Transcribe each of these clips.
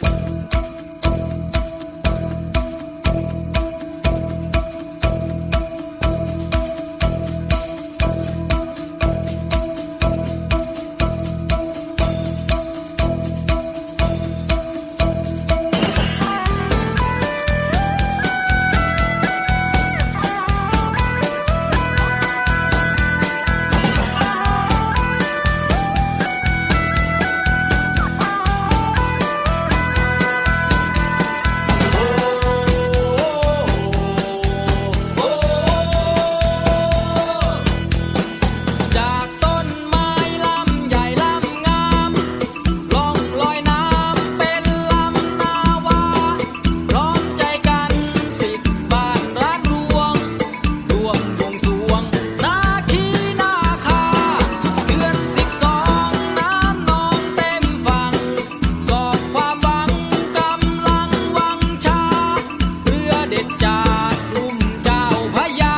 ຈາກຕົ້ນໄມ້ລຳໃຫຍ່ລຳງາມ ລ່ອງລອຍນ້ຳເປັນລຳນາວາ ພ້ອມໃຈກັນປິດບ້ານຮ້າງຫຼວງ ຮ່ວມບວງສວງນາຄີນາຄາ ເດືອນສິບສອງ ນ້ຳນອງເຕັມຝັ່ງ ສອບຄວາມຫວັງກຳລັງວັງຊາ ເຮືອເດັດຈາດລຸ່ມເຈົ້າພະຍາ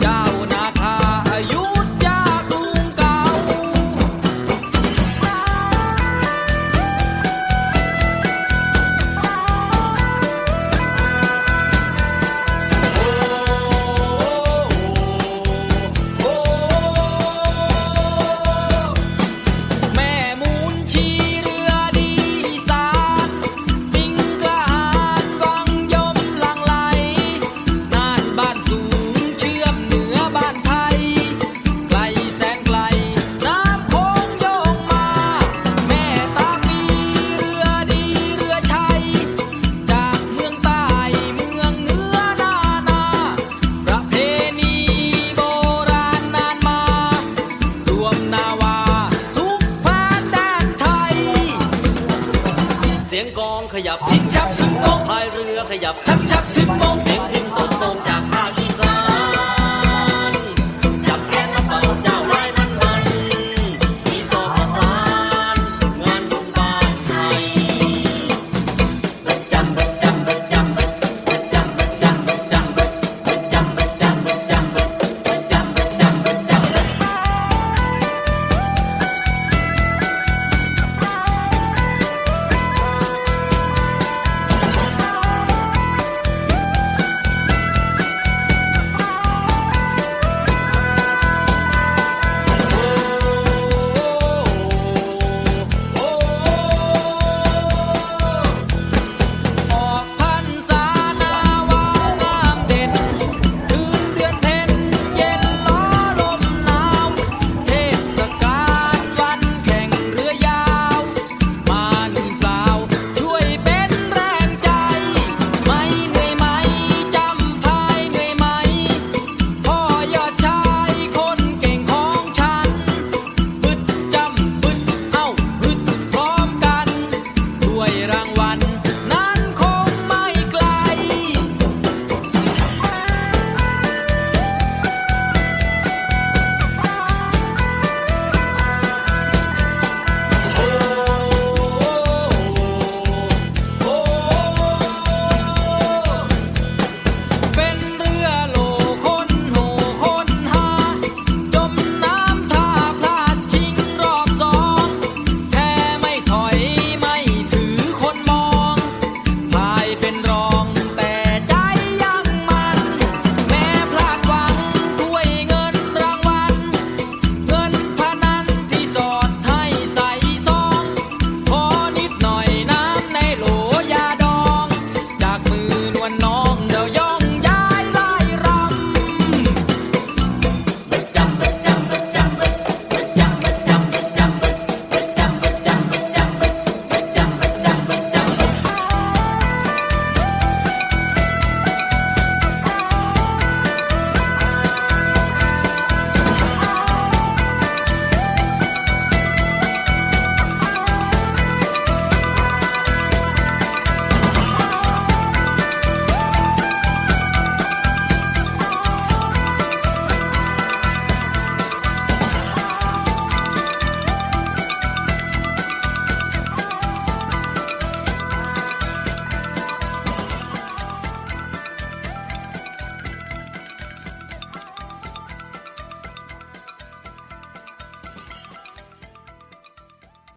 ເຈົ້ານາຄາອະຍຸດຢາກຸງເກົ່າ. ແມ່ມູນຊີເຮືອດີອີສານ ປິງກະຫານວັງຍົມຫຼັ່ງໄຫຼ ນ່ານບ້ານສູງເຊື່ອມເໜືອບ້ານໄທ ໄກແສນໄກນ້ຳໂຂງໂຍງມາ ແມ່ຕາປີເຮືອດີເຮືອໄຊ ຈາກເມືອງໃຕ້ເມືອງເໜືອນານາ ປະເພນີໂບລານນານມາ ລວມນາວາທຸກແຂວງແດນໄທ ສຽງກອງຂະຫຍັບ ຊິບ ຊັບ ຊຶບ ໂຕະ ພາຍເຮືອຂະຫຍັບ ຊັບ ຊັບ